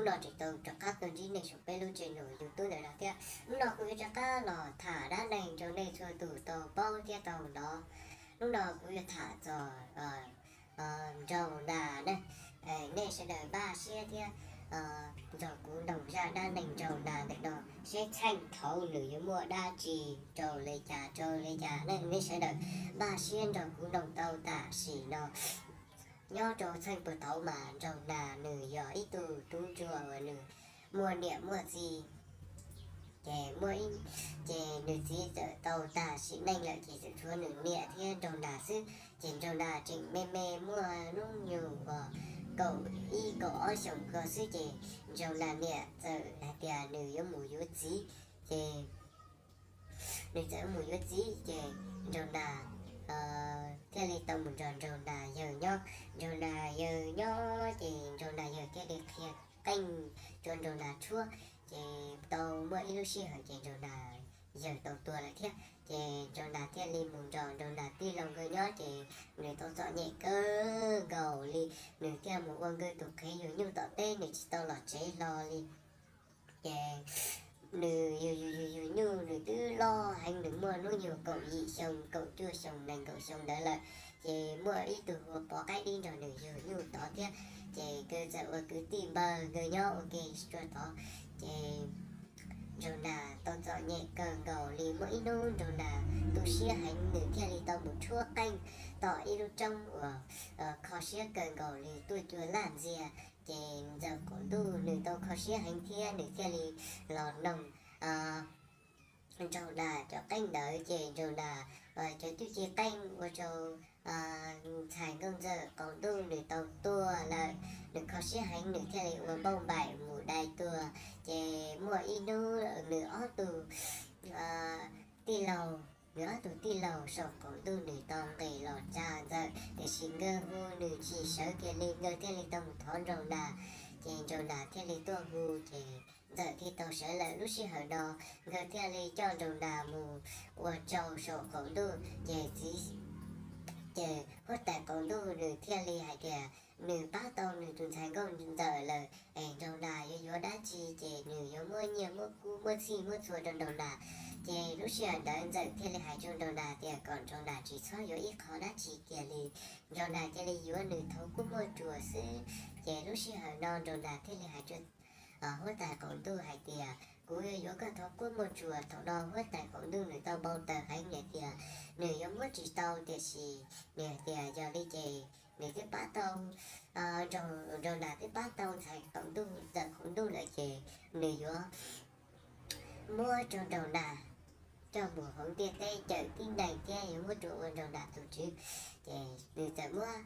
Hnub no tseem tau rov qab tuaj ntsib nej saum peb lub channel YouTube ntawm no thiab. Hnub no kuv yuav rov qab los tham dab neeg rau nej txhua tus tau paub thiab tau hnov. Hnub no kuv yuav tham txog Nraug Nas na. Nej sawv daws npaj siab thiab nrog kuv mloog zaj dab neeg Nraug Nas ntawm no seb txheej thaud nws yuav muaj dab tsi rau li cas rau li cas ne. Nej sawv daws npaj siab nrog kuv mloog tau tam sim no. Nyob rau txheej puag thaud mas Nraug Nas nws yog ib tug tub ntsuag uas nws muaj niam muaj txiv, ces muaj ib, ces nws txiv txawm tau tag sim neej lawm ces txawm tshuav nws niam thiab Nraug Nas xwb. Ces Nraug Nas tseem me me muaj hnub nyoog uas kaum ib kaum ob xyoos ko xwb ces Nraug Nas niam txawm hais tias nws yuav mus yuav txiv. Ces nws txawm mus yuav txiv ces Nraug Nas thiaj li tau mus nrog Nraug Nas yawg nyob. Nraug Nas yawg nyob ces Nraug Nas yawg thiaj li qhia qeej rau Nraug Nas tshuab. Ces tau muaj ib lub sij hawm ces Nraug Nas yawg tau tuag lawm thiab. Ces Nraug Nas thiaj li mus nrog Nraug Nas tij laug nkawd nyob ces nws tau txom nyem kawg nkaus li. Nws thiaj mus ua nkawd tus qhev yug nyuj tom teb, nws tsis tau los tsev hlo li. Ces nws yug yug yug yug nyuj, nws twb loj heev, nws muaj hnub nyoog kaum yim xyoo, kaum cuaj xyoo, nees nkaum xyoo ntawd lawm. Ces muaj ib tug hu ua Pov Qaib Dib nrog nws yug nyuj tod thiab. Ces nkawd txawm ua kwv tij npawg, nkawd nyob ua ke tsuag tod. Ces Nraug Nas tau txom nyem kawg nkaus li. Muaj ib hnub Nraug Nas tu siab heev, nws thiaj li tau mus tshuab qeej tom ib lub roob uas kho siab kawg nkaus li, tuaj cua laj ntxiag. Ces Ntxawm Qaum Ntuj nws tau kho siab heev thiab nws thiaj li los noog Nraug Nas cov qeej ntawd. Ces Nraug Nas cov tub cev qeej ua rau ntxhais nkauj Ntxawm Qaum Ntuj nws tau tuag lawm. Nws kho siab heev, nws thiaj li ua npauj npaim mus dai tuag. Ces muaj ib hnub nws ob tug tij laug, nws ob tug tij laug saum qaum ntuj nws tau nqis los tsa Ntxawm, tiam sis nkawd hu nws tsis sawv kiag li, nkawd thiaj li tau mus thov Nraug Nas. Ces Nraug Nas thiaj li tuaj hu, ces Ntxawm thiaj tau sawv lawm. Lub sij hawm no nkawd thiaj li coj Nraug Nas mus ua rau saum qaum ntuj. Ces txiv, ces huab tais qaum ntuj nws thiaj li hais tias nws pab tau nws tus ntxhais nkauj Ntxawm lawm, es Nraug Nas yuav yuav dab tsi ces nws yuav muab nyiaj muab kub muab txhij muab txhua rau Nraug Nas. Ces lub sij hawm ntawd Ntxawm thiaj li hais rau Nraug Nas tias kom Nraug Nas tsis txhob yuav ib qho dab tsi kiag li. Nraug Nas cia li yuav nws thaum kuj muaj ruas xwb. Ces lub sij hawm no Nraug Nas thiaj li hais rau huab tais qaum ntuj hais tias kuv yuav yuav koj thaum kuj muaj ruas. Thaum no huab tais qaum ntuj nws tau npau taws heev, nws tias nws yuav muab tsis tau, tiam sis nws hais tias yog li ces nws twb pab tau, Nraug Nas twb pab tau ntxhais qaum ntuj, Ntxawm qaum ntuj lawm ces nws yuav muab rau Nraug Nas coj mus hauv ntiaj teb cawm tib neeg thiab yuav muab rau ua Nraug Nas tus tswv. Ces nws txawm muab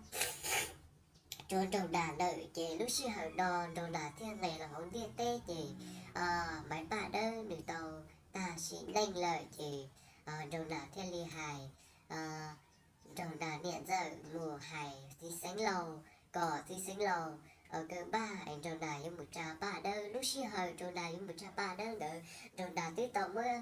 rau Nraug Nas lawm. Ces lub sij hawm no Nraug Nas thiaj nqes los hauv ntiaj teb ces Maiv Paj Dawb nws tau tag sim neej lawm ces Nraug Nas thiaj li hais Nraug Nas niam Ntxawm mus hais txiv Xeev Laus kom txiv Xeev Laus kaw npaj es Nraug Nas yuav mus tsa Paj Dawb. Lub sij hawm Nraug Nas yuav mus tsa Paj Dawb ntawd Nraug Nas twb tau muab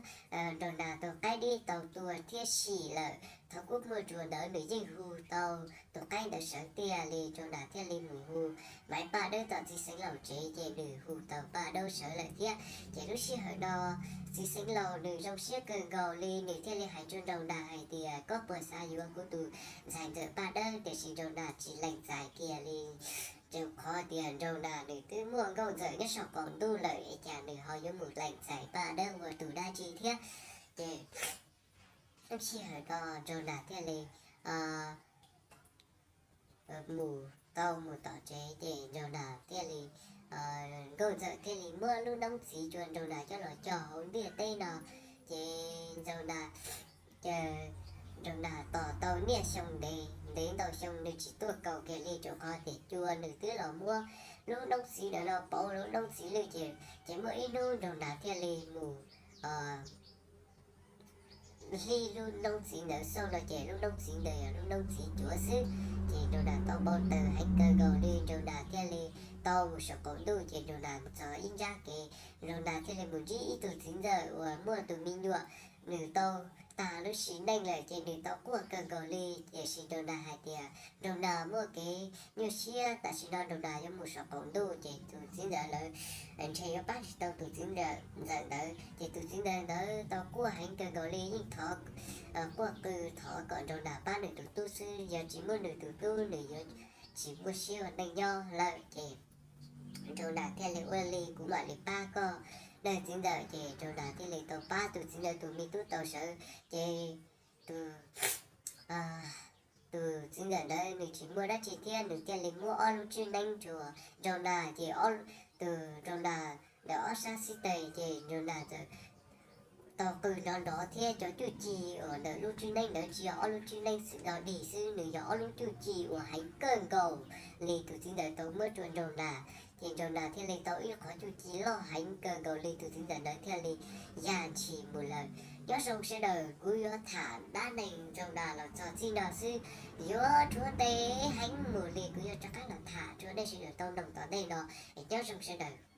Nraug Nas tus qaib dib tau tua thiab sim lawm. Thaum kuj muaj ruas ntawd nws yeej hu tau tus qaib ntawd sawv tiag li. Nraug Nas thiaj li mus hu Maiv Paj Dawb tom txiv Xeev Laus tsev ces nws hu tau Paj Dawb sawv lawm thiab. Ces lub sij hawm no txiv Xeev Laus nws zoo siab kawg nkaus li, nws thiaj li hais rau Nraug Nas hais tias koj puas xav yuav kuv tus ntxhais Ntxawm Paj Dawb? Tiam sis Nraug Nas tsis lees txais kiag li, rau qhov tias Nraug Nas nws twb muaj nkauj Ntxawm nyob saum qaum ntuj lawm es cas nws ho yuav mus lees txais Paj Dawb ua tus dab tsi thiab. Ces lub sij hawm no Nraug Nas thiaj li mus tau mus tom tsev ces Nraug Nas thiaj li, nkauj Ntxawm thiaj li muab lub noob txiv rau Nraug Nas coj los cog hauv ntiaj teb no. Ces Nraug Nas, ces Nraug Nas tos tau niaj xyoo ntev ntev ntau xyoo nws tsis tuaj kaus kiag li, rau qhov tias cua nws twb los muab lub noob txiv ntawd no pauv lub noob txiv lwj ces, ces muaj ib hnub Nraug Nas thiaj li mus hlib lub noob txiv ntawd xauj no ces lub noob txiv ntawd yog lub noob txiv cuav xwb. Ces Nraug Nas tau npau taws heev kawg nkaus li, Nraug Nas thiaj li tau mus saum qaum ntuj ces Nraug Nas mus txog ib nrab kev, Nraug Nas thiaj li mus ntsib ib tug txiv ntxawm uas muaj tus me nyuam, nws tau tag lub sim neej lawm ces nws tau quaj kawg nkaus li. Tiam sis Nraug Nas hais tias Nraug Nas muaj kev nyuaj siab, tam sim no Nraug Nas yuav mus saum qaum ntuj. Ces tus txiv ntxawm lawv ntshe yuav pab tsis tau tus txiv ntxawm ntawd, ces tus txiv ntxawm ntawd tau quaj heev kawg nkaus li, yeej thov, quaj qw thov kom Nraug Nas pab nws tus tub xwb, yog tsis muaj nws tus tub nws yuav tsis muaj siab ua neej nyob lawm. Ces Nraug Nas thiaj li ua li, kuv mam li pab koj nawb txiv ntxawm. Ces Nraug Nas thiaj li tau pab tus txiv ntxawm tus me tub tau sawv. Ces tus tus txiv ntxawm ntawd nws tsis muaj dab tsi thiab, nws thiaj li muab ob lub tswb neeb rau Nraug Nas. Ces tus Nraug Nas ntawm ob sab xib tes, ces Nraug Nas txawm tau qw nrov nrov thiab cov cuj ci uas ntawm lub tswb neeb ntawd tsis yog ob lub tswb neeb xwm do dig xwb, nws yog ob lub cuj ci uas heev kawg nkaus li tus txiv ntxawm tau muab rau Nraug Nas. Ces Nraug Nas thiaj li tau ib qhov cuj ci loj heev kawg nkaus li, tus txiv ntxawm ntawd thiaj li ya ntshis mus lawm. Nyob zoo sawv daws, kuv yuav tham dab neeg Nraug Nas los txog txij no xwb, yuav rhuav ntev heev mus li, kuv yuav rov qab los tham rau nej sawv daws tau mloog tom ntej no. Es nyob zoo sawv daws.